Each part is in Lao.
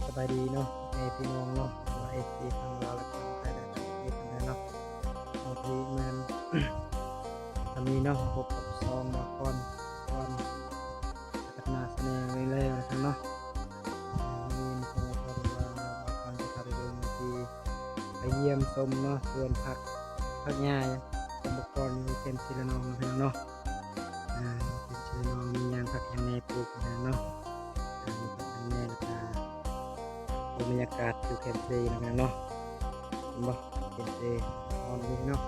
ສະບາຍດີເນາະ ແມ່ພີ່ນ້ອງເນາະ ເອັຟຊີ ທັງລາວ ແລະ ທາງໄທ ແລະ ຕ່າງປະເທດເນາະ. ເຮົາທີ່ແມ່ນ ອັນນີ້ເນາະ ພົບກັບຊ່ອງບ່າວຄອນ ຄອນ ພັດທະນາແຊນແນວນີ້ແລ້ວນະຄັບເນາະ. ມື້ນີ້ເຮົາກໍໄດ້ວ່າ ບ່າວຄອນຈະພາໄປເບິ່ງທີ່ ໄປຢ້ຽມຊົມເນາະ ສວນຜັກ ຜັກຫຍ້າຂອງບ່າວຄອນຢູ່ແຄມເຊລະນອງເນາະ ພີ່ນ້ອງເນາະ. ອ່າ ເປັນເຊລະນອງ ມີຫຍັງ ຜັກຫຍັງແດ່ປູກຫັ້ນນະເນາະ. ອ່າ ມີຜັກຫຍັງແດ່ ແລ້ວກະເບິ່ງບັນຍາກາດຢູ່ແຄມເຊນະເນາະ. ເຫັນບໍ່ ແຄມເຊຮ້ອນນີ້ເນາະ.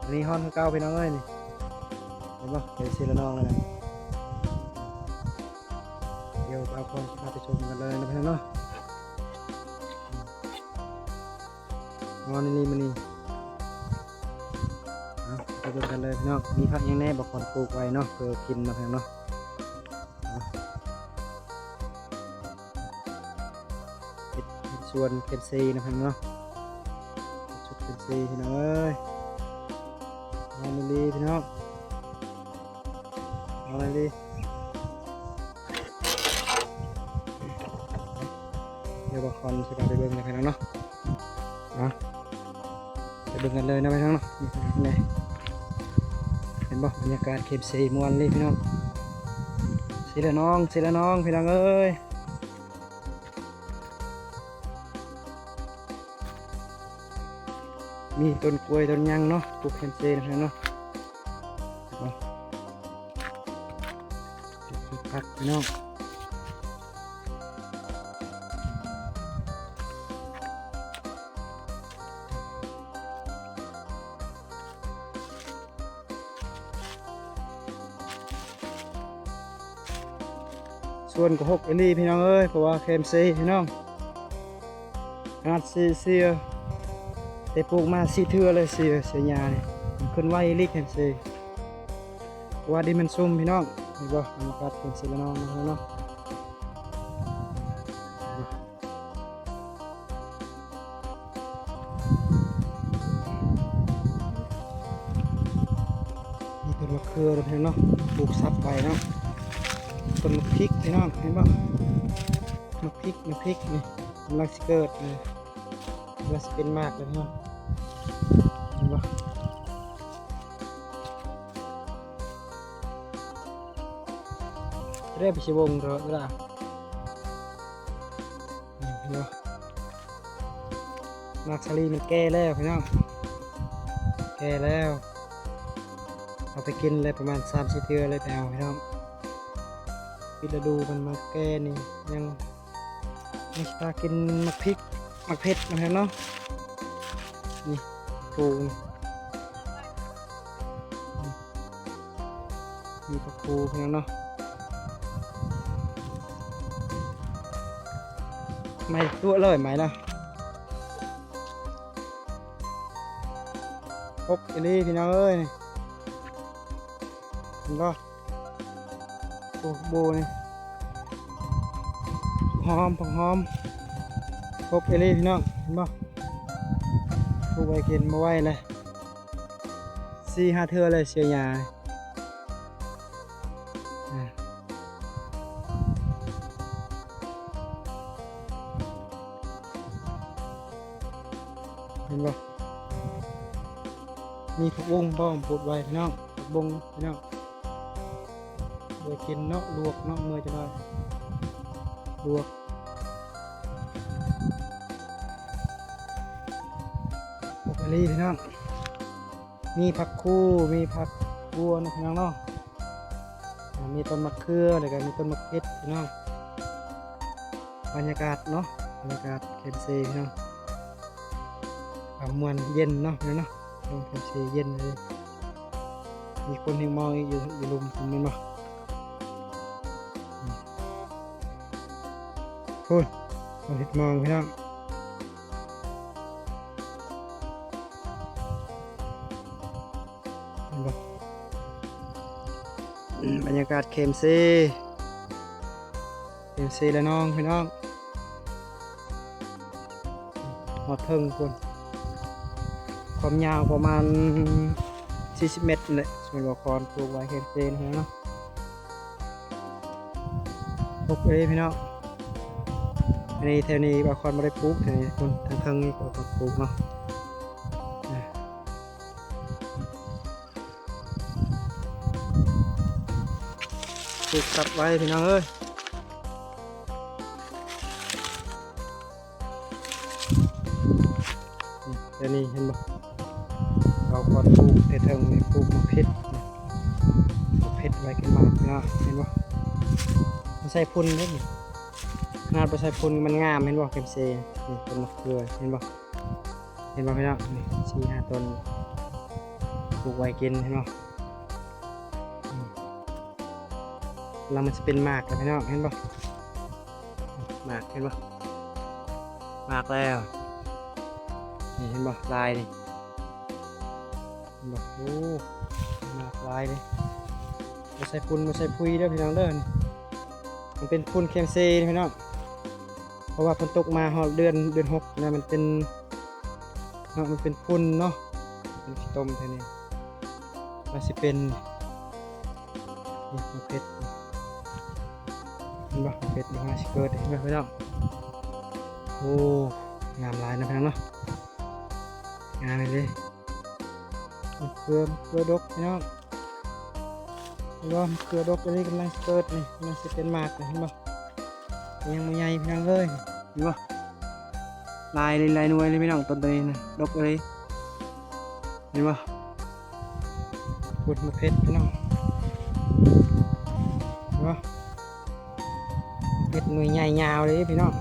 ອັນນີ້ຮ້ອນຄືເກົ່າພີ່ນ້ອງເອີຍ ນີ້ ເຫັນບໍ່ ແຄມເຊລະນອງນີ້ນະ. ດຽວບ່າວຄອນຊິພາໄປຊົມກັນເລີຍນະພີ່ນ້ອງເນາະ. ງອນອີ່ຫຼີມື້ນີ້. ເອົາ ໄປເບິ່ງກັນເລີຍພີ່ນ້ອງ ມີຜັກຫຍັງແດ່ ບ່າວຄອນປູກໄວ້ເນາະ ເພື່ອກິນເນາະພີ່ນ້ອງເນາະ. ເອົາ ເຮັດ ເຮັດສວນແຄມເຊນະພີ່ນ້ອງເນາະ ເຮັດສວນແຄມເຊພີ່ນ້ອງເອີຍ. ງອນອີ່ຫຼີພີ່ນ້ອງ ງອນອີ່ຫຼີ. ດຽວບ່າວຄອນຊິພາໄປເບິ່ງນະພີ່ນ້ອງເນາະ. ເອົາ ໄປເບິ່ງກັນເລີຍນະພີ່ນ້ອງເນາະ. ນີ້ ເຫັນບໍ່ ບັນຍາກາດແຄມເຊມ່ວນເລີຍພີ່ນ້ອງ. ເຊລະນອງ ເຊລະນອງ ພີ່ນ້ອງເອີຍ ມີຕົ້ນກ້ວຍຕົ້ນຫຍັງເນາະ ປູກແຄມເຊນະພີ່ນ້ອງເນາະ. ເຫັນບໍ່ ຄັກພີ່ນ້ອງ. ສວນກໍຮົກອີ່ຫຼີພີ່ນ້ອງເອີຍ ເພາະວ່າແຄມເຊພີ່ນ້ອງ. ຂະໜາດເຊ ເຊ ແຕ່ປູກມາສີ່ເທື່ອເລີຍ ເຊ ເຊຫຍ້ານີ້ ມັນຂຶ້ນໄວອີ່ຫຼີແຄມເຊ ເພາະວ່າດິນມັນຊຸ່ມພີ່ນ້ອງ. ເຫັນບໍ່ ບັນຍາກາດແຄມເຊລະນອງເນາະ. ມີຕົ້ນມະເຂືອເນາະ ປູກສັບໄວ້ເນາະ. ຕົ້ນໝາກພິກພີ່ນ້ອງ ເຫັນບໍ່ ໝາກພິກ ໝາກພິກນີ້ ກຳລັງຊິເກີດນີ້ ກຳລັງຊິເປັນໝາກແລ້ວພີ່ນ້ອງ ເຫັນບໍ່. ເລີ່ມຊິວົງແລ້ວລະ ນີ້ເຫັນບໍ່ ໝາກສາລີມັນແກ່ແລ້ວພີ່ນ້ອງ ແກ່ແລ້ວ ເອົາໄປກິນໄດ້ປະມານສາມສີ່ເທື່ອເລີຍ ໄປເອົາພີ່ນ້ອງ. ປິດລະດູມັນມາແກ່ນີ້ ຍັງ ນີ້ ຊິພາກິນໝາກພິກ ໝາກເຜັດນະພີ່ນ້ອງເນາະ. ນີ້ປູກນີ້ ມີຜັກຄູພີ່ນ້ອງເນາະ. ໃໝ່ຕົວະເລີຍ ໃໝ່ລະ ອົບອີ່ຫຼີພີ່ນ້ອງເອີຍ ເຫັນບໍ່. ໂອ້ ໂບນີ້ ຫອມ ຜັກຫອມ ປົກອີ່ຫຼີພີ່ນ້ອງ ເຫັນບໍ່. ປູກໄວ້ກິນບໍ່ໄຫວແລ້ວ ສີ່ຫ້າເທື່ອເລີຍ ເຊຍຫຍ້າ ອ່າ ເຫັນບໍ່. ມີຜັກບົ້ງພ້ອມ ປູກໄວ້ພີ່ນ້ອງ ຜັກບົ້ງພີ່ນ້ອງ ໄວ້ກິນເນາະ ລວກເນາະ ເມື່ອຍຈັກໜ້ອຍ ລວກ ໂອເຄພີ່ນ້ອງ ມີຜັກຄູ ມີຜັກບົວນະພີ່ນ້ອງເນາະ. ອ່າ ມີຕົ້ນໝາກເຂືອ ແລ້ວກໍມີຕົ້ນໝາກເຜັດພີ່ນ້ອງ. ບັນຍາກາດເນາະ ບັນຍາກາດແຄມເຊພີ່ນ້ອງ ອ່າ ມ່ວນເຢັນເນາະພີ່ນ້ອງເນາະ. ລົມແຄມເຊເຢັນເລີຍ ມີຄົນເຮັດມອງອີກຢູ່ ຢູ່ລຸ່ມພຸ້ນແມ່ນບໍ່. ອືມ ພຸ້ນ ຄົນເຮັດມອງພີ່ນ້ອງ. ເຫັນບໍ່ ບັນຍາກາດແຄມເຊ ແຄມເຊລະນອງພີ່ນ້ອງ ຮອດເທິງພຸ້ນ ຄວາມຍາວປະມານສີ່ສິບແມັດນີ້ແຫຼະ ສົມມຸດວ່າຄອນປູກໄວ້ແຄມເຊນະເນາະ. ໂອເຄພີ່ນ້ອງ ບັນ ໃນແຖວນີ້ບ່າວຄອນບໍ່ໄດ້ປູກ ແຖວນີ້ພຸ້ນ ທາງເທິງນີ້ບ່າວຄອນປູກເນາະ ປູກຕັດໄວ້ພີ່ນ້ອງເອີຍ. ນີ້ ດຽວນີ້ເຫັນບໍ່ ເຮົາກໍປູກແຕ່ເທິງນີ້ ປູກໝາກເຜັດ ໝາກເຜັດໄວ້ກິນໝາກເນາະ ເຫັນບໍ່ ບໍ່ໃສ່ຝຸ່ນເດ້ນີ້ ຂະໜາດບໍ່ໃສ່ຝຸ່ນມັນງາມ ເຫັນບໍ່ ແຄມເຊ ນີ້ ຕົ້ນມະເຂືອ ເຫັນບໍ່ ເຫັນບໍ່ພີ່ນ້ອງ ນີ້ ສີ່ຫ້າຕົ້ນ ປູກໄວ້ກິນ ເຫັນບໍ່ ນີ້ ກຳລັງມັນຊິເປັນໝາກແລ້ວພີ່ນ້ອງ ເຫັນບໍ່ ໝາກ ເຫັນບໍ່ ໝາກແລ້ວ ນີ້ ເຫັນບໍ່ ລາຍນີ້ ເຫັນບໍ່ ໂອ້ ໝາກຫຼາຍເດ້ ບໍ່ໃສ່ຝຸ່ນ ບໍ່ໃສ່ປຸ໋ຍເດີພີ່ນ້ອງເດີ ນີ້ ມັນເປັນຝຸ່ນແຄມເຊພີ່ນ້ອງ ເພາະວ່າຝົນຕົກມາຮອດເດືອນ ເດືອນຫົກນະ ມັນເປັນ ເນາະ ມັນເປັນຝຸ່ນເນາະ ເປັນຂີ້ຕົມແຖວນີ້ ວ່າຊິເປັນ ນີ້ ໝາກເຜັດ ເຫັນບໍ່ ໝາກເຜັດ ນີ້ ຫາຊິເກີດ ເຫັນບໍ່ພີ່ນ້ອງ ໂອ້ ງາມຫຼາຍເນາະພີ່ນ້ອງເນາະ ງາມອີ່ຫຼີ ມະເຂືອ ມະເຂືອດົກພີ່ນ້ອງ ເຫັນບໍ່ ມະເຂືອດົກອີ່ຫຼີ ກຳລັງເກີດນີ້ ກຳລັງຊິເປັນໝາກນີ້ ເຫັນບໍ່ ຍັງບໍ່ໃຫຍ່ພີ່ນ້ອງເອີຍ ເຫັນບໍ່ ຫຼາຍເລີຍ ຫຼາຍໜ່ວຍເລີຍພີ່ນ້ອງ ຕົ້ນໂຕນີ້ນະ ດົກອີ່ຫຼີ ເຫັນບໍ່ ພຸ້ນ ໝາກເຜັດພີ່ນ້ອງ ເຫັນບໍ່ ເປັດໜ່ວຍໃຫຍ່ຍາວເລີຍພີ່ນ້ອງ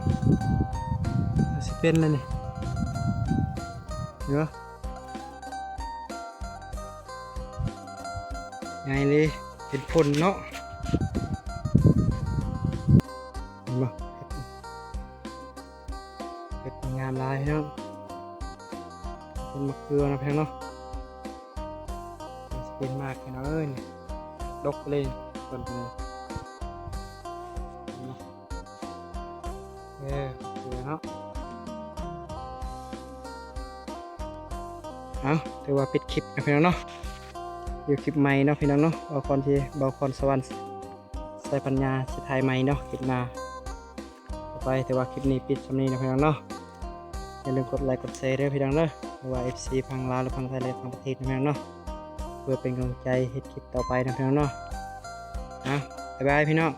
ຊິເປັນແລ້ວນີ້ ເຫັນບໍ່ ໃຫຍ່ເລີຍ ເປັນຜົນເນາະ ເຫັນບໍ່ ເປັດງາມຫຼາຍພີ່ນ້ອງ ເປັນໝາກເຂືອນະພີ່ນ້ອງເນາະ. ເປັນໝາກພີ່ນ້ອງເອີຍ ດົກເລີຍຕົ້ນນີ້ ເອີ ເນາະ ເອົ້າ ຖືວ່າປິດຄລິບນະພີ່ນ້ອງເນາະ ຢູ່ຄລິບໃໝ່ເນາະພີ່ນ້ອງເນາະ ບ່າວຄອນທີ່ ບ່າວຄອນສະຫວັນ ໄຊປັນຍາ ຊິຖ່າຍໃໝ່ເນາະ ຄລິບໜ້າ ໄປ ແຕ່ວ່າຄລິບນີ້ປິດສ່ຳນີ້ນະພີ່ນ້ອງເນາະ ຢ່າລືມກົດໄລກົດແຊເດີພີ່ນ້ອງເດີ ຫຼືວ່າເອັຟຊີຝັ່ງລາວ ຫຼືຝັ່ງໄທ ແລະ ຕ່າງປະເທດນະພີ່ນ້ອງເນາະ ເພື່ອເປັນກຳລັງໃຈເຮັດຄລິບຕໍ່ໄປນະພີ່ນ້ອງເນາະ ເອົ້າ ບາຍບາຍພີ່ນ້ອງ.